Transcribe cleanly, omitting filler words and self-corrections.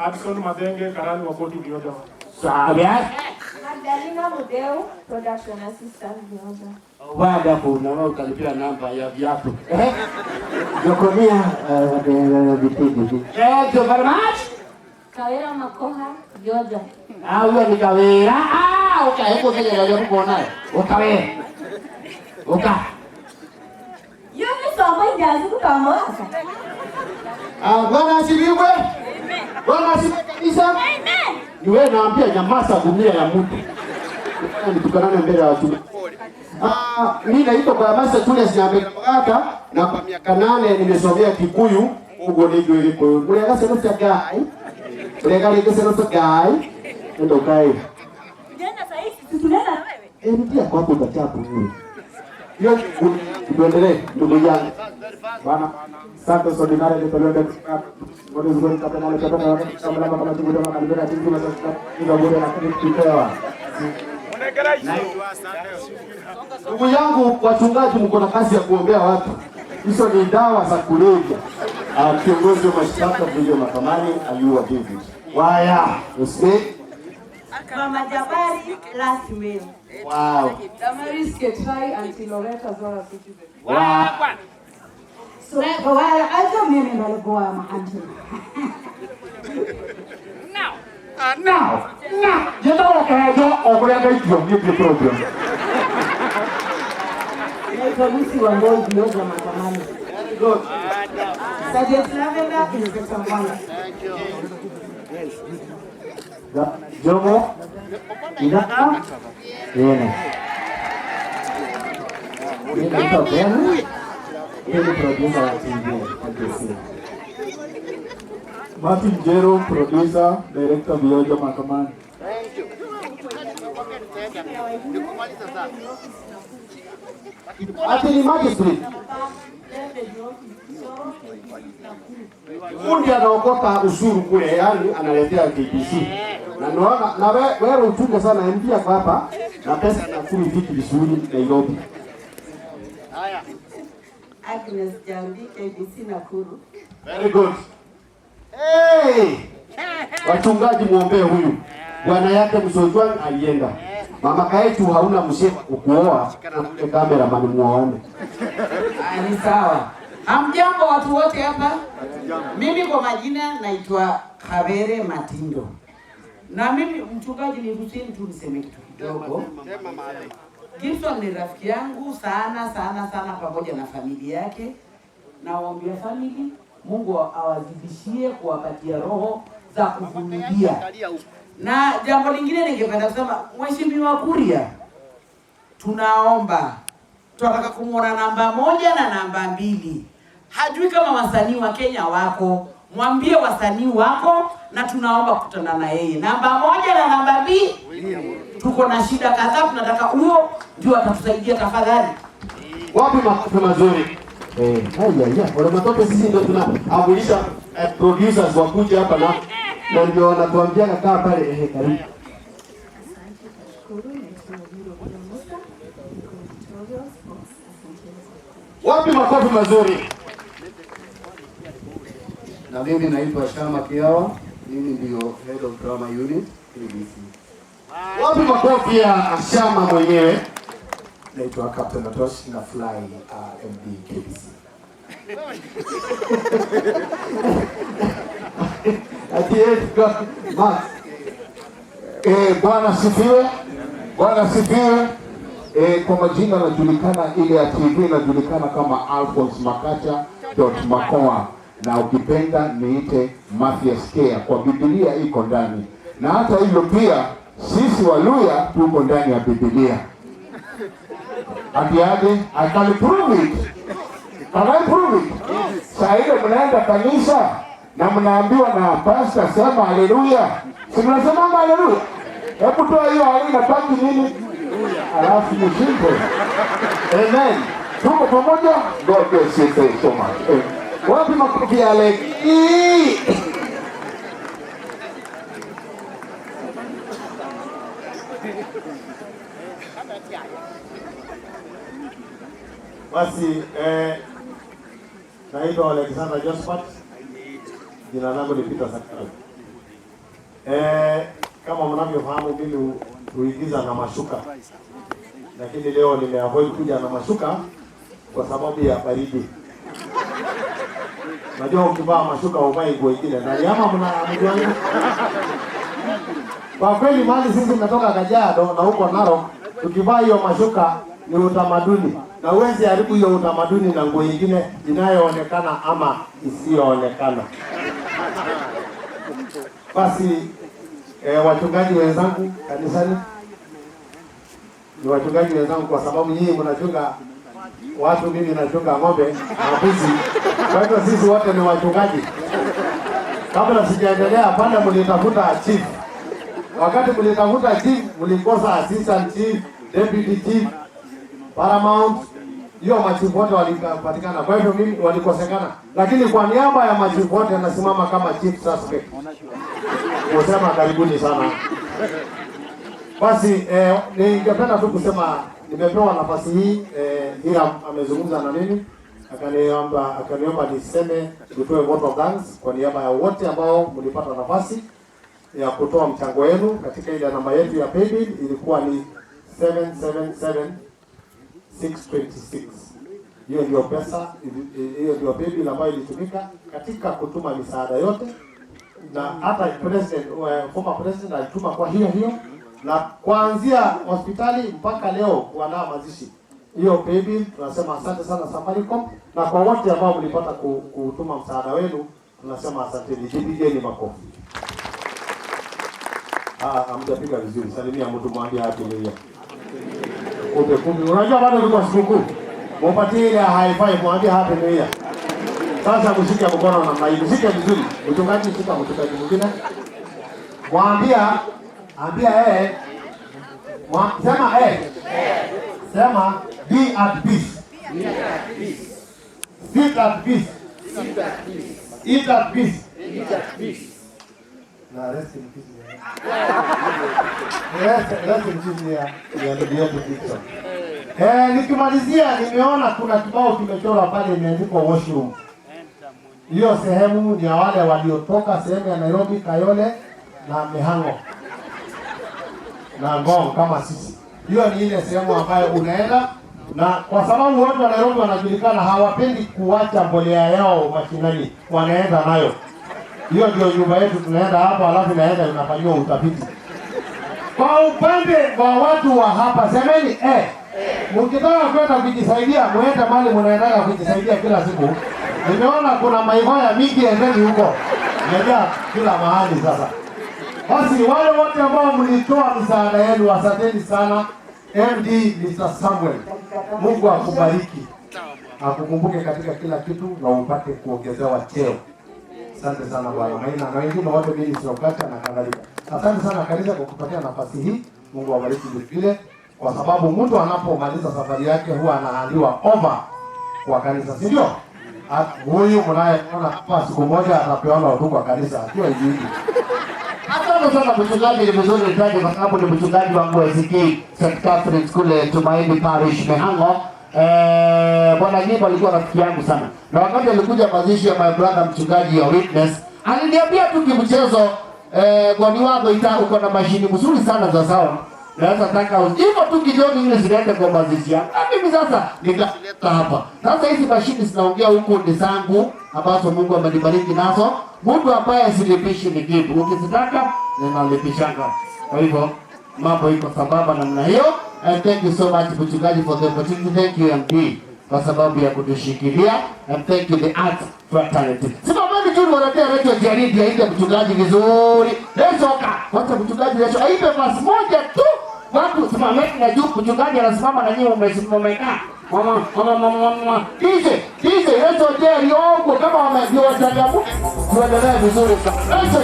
Adson Madenge, karani wa koti Vioja. Sawa. Magdalena Mudeu, production assistant Vioja. Wonderful, na wewe utalipia namba ya viatu. Eh? Jokonia vipindi. Thank you very much. Kawera Makoha, Vioja. Ah, huyo ni Kawera. Ah, okay, hebu sasa ndio kuona. Ukawera. Uka. Yumi somo injazi kukamosa. Ah, Bwana asifiwe. Bwana asifiwe kabisa. Amen. Ni wewe naambia nyamaza gunia ya mtu. Ufanya nitukanane mbele ya watu. Ah, mimi naitwa kwa Master Julius Nyambega Magaka na kwa miaka 8 nimesomea Kikuyu ugo ndio Gikuyu. Mulega seno cha Ngai. Mulega rĩngĩ seno cha Ngai. Ndo kai. Jana sasa hivi tunaenda na wewe. Eh, ndia kwako utachapu wewe. Hiyo tuendelee ndugu yangu. Bwana Santos Ordinary alitolewa dakika ngoja zungoni kapena kapena kama kama timu kama kalibera timu na sasa ndio bora na kupewa. Ndugu yangu wachungaji, mko na kazi ya kuombea watu. Hizo ni dawa za kulevya. Kiongozi wa mashtaka Vioja mahakamani Ayua David. Waya, usi Mama Jabari last mail. Wow. Damaris Ketrai, Auntie Loretta Zora Citizen. Wow. So, wala ajo mimi nalikuwa mahanti. Now. Now. Jenda wakaejo okulya gaitio ni problem. Naitwa Lucy Wangoi Vioja mahakamani. Very good. Sergeant Lavender, Inspector Mwala. Thank you. Jomo Idaka Yene. Mimi naitwa Ben. Mimi ni producer wa TV KBC. Martin Jero, producer, director Vioja mahakamani. Thank you. Ati ni magistrate. Fundi anaokota ushuru kule, yani analetea KBC. Na naona na wewe uchunge sana MP yako hapa na pesa na kumi viki vizuri Nairobi. Haya. Agnes Jambi, KBC Nakuru. Very good. Hey! Wachungaji muombe huyu. Bwana yake Msojwang alienda. Mama kaetu hauna mzee kukuoa, cameraman muone. Ni sawa. Hamjambo watu wote hapa? Mimi kwa majina naitwa Kavere Matindo. Na mimi mchungaji, niruhusieni tu niseme kitu kidogo. Gibson ni rafiki yangu sana sana sana, pamoja na familia yake. Nawaombea family, Mungu awazidishie kuwapatia roho za kuvumilia. Na jambo lingine ningependa kusema, Mheshimiwa Kuria, tunaomba, tunataka kumuona namba 1 na namba 2. Hajui kama wasanii wa Kenya wako, mwambie wasanii wako, na tunaomba kukutana na yeye. Namba 1 na namba 2, tuko na shida kadhaa, tunataka huo ndio atatusaidia tafadhali. Wapi makofi mazuri? Haya, haya. Wale matope sisi ndio tunaamulisha producers wakuja hapa na ndio wanatuambia kaa pale, karibu. Asante, nashukuru. Naitwa Biro Musa, niko Victoria Sports. Asante. Wapi makofi mazuri? Na mimi naitwa Shama Kiawa, mimi ndio Head of Drama Unit KBC. Wapi makofi ya Shama mwenyewe? Naitwa Captain Otosh na fly MD KBC. Ati Max. Bwana sifiwe. Bwana sifiwe. Kwa majina najulikana, ile ya TV inajulikana kama Alphonse Makacha dot Makoa, na ukipenda niite Mathias Kea, kwa Biblia iko ndani. Na hata hivyo pia sisi Waluya tuko ndani ya Biblia. Ati aje? I can prove it. Can I prove it? Saa ile mnaenda kanisa na mnaambiwa na pastor sema haleluya. Si mnasema haleluya? Hebu toa hiyo haleluya inabaki nini? Alafu mshinde. Amen. Tuko pamoja? God bless you so much. Amen. Wapi makofi ya Alex? Basi naitwa Alexander Josephat. Jina langu ni Peter Sakari. Kama mnavyofahamu mimi huigiza na mashuka, lakini leo nimeavoid kuja na mashuka kwa sababu ya baridi. Najua ukivaa mashuka huvai nguo ingine ndani, ama mnajuaje? Kwa kweli mahali sisi tunatoka Kajiado na huko Narok, tukivaa hiyo mashuka ni utamaduni, na huwezi haribu hiyo utamaduni na nguo ingine inayoonekana ama isiyoonekana. Basi wachungaji wenzangu kanisani, ni wachungaji wenzangu kwa sababu nyinyi mnachunga watu, mimi nachunga ng'ombe na mbuzi. Kwa hivyo sisi wote ni wachungaji. Kabla sijaendelea pale, mlitafuta chief. Wakati mlitafuta chief, mlikosa assistant chief, deputy chief, paramount. Hiyo machifu wote walipatikana. Kwa hivyo mimi walikosekana, lakini kwa niaba ya machifu wote nasimama kama chief suspect kusema karibuni sana. Basi ningependa tu kusema nimepewa nafasi hii. Hiram amezungumza na mimi akaniomba niseme nitoe vote of thanks kwa niaba ya wote ambao mlipata nafasi ya kutoa mchango wenu katika ile namba yetu ya paybill ilikuwa ni 777626. Hiyo ndio pesa, hiyo ndio paybill ambayo ilitumika katika kutuma misaada yote, na hata president, former president alituma kwa hiyo hiyo, na kuanzia hospitali mpaka leo kuandaa mazishi hiyo paybill. Tunasema asante sana Safaricom, na kwa wote ambao mlipata kutuma msaada wenu tunasema asanteni, jipigeni makofi. Ah, hamjapiga vizuri. Salimia mtu mwambie happy new year. Kumbe kumbe, unajua bado tuko sikukuu. Mupatie ile high five, mwambie happy new year. Sasa mshike mkono namna hii, mshike vizuri. Mchungaji, shika mchungaji mwingine. Mwambia, ambia yeye, sema eh. Sema be at peace. Sit at peace. Eat at peace. Na rest in peace. Rest in peace ya ndugu yetu Dickson. Nikimalizia nimeona kuna kibao kimechorwa pale imeandikwa washroom. Hiyo sehemu ni ya wale waliotoka sehemu ya Nairobi, Kayole na Mihango na Ngong kama sisi. Hiyo ni ile sehemu ambayo unaenda, na kwa sababu watu wa Nairobi wanajulikana hawapendi kuacha mbolea yao mashinani, wanaenda nayo. Hiyo ndio nyumba yetu, tunaenda hapo, alafu inaenda inafanyiwa utafiti. Kwa upande wa watu wa hapa, semeni mkitaka kwenda kujisaidia, muende mahali mnaendaga kujisaidia kila siku. Nimeona kuna maigoya mingi, endeni huko, imejaa kila mahali sasa. Basi wale wote ambao mlitoa misaada yenu, asanteni sana. MD Mr. Samuel, Mungu akubariki, akukumbuke katika kila kitu na upate kuongezewa cheo. Asante sana Bwana Maina na wengine wote, mimi siokata na kadhalika. Asante sana kanisa kwa kupatia nafasi hii. Mungu awabariki vile, kwa sababu mtu anapomaliza safari yake huwa anaandiwa over kwa kanisa, si ndio? Huyu mnayeona hapa siku moja atapeana tu kwa kanisa akiwa hivi hivi. Asante sana mchungaji, ni vizuri nitaje kwa sababu ni mchungaji wangu wa ACK St. Catherine's kule Tumaini Parish Mihango. Bwana Nyimbo alikuwa rafiki yangu sana, na wakati alikuja mazishi ya my brother mchungaji ya Witness, aliniambia tu kimchezo, gwani wako ita uko na mashini mzuri sana za sound, naweza taka hivyo tu kidogo ili zilete kwa mazishi yangu. Na mimi sasa nikaleta hapa. Sasa hizi mashini zinaongea huku ni zangu ambazo Mungu amenibariki nazo. Mtu ambaye silipishi ni kitu, ukizitaka ninalipishanga. Kwa hivyo mambo iko sambamba namna hiyo. And thank you so much mchungaji for the opportunity. Thank you MD kwa sababu ya kutushikilia, and thank you the art fraternity. Simameni tu niwaletee Radio Jaridi aite mchungaji vizuri. Lesoka, wacha mchungaji Leso aipe verse moja tu. Watu simameni na juu, mchungaji anasimama na nyinyi mmekaa. Mama mama mama mama. DJ DJ Leso Jerry ongo kama wamejua changamoto. Tuendelee vizuri sana. Leso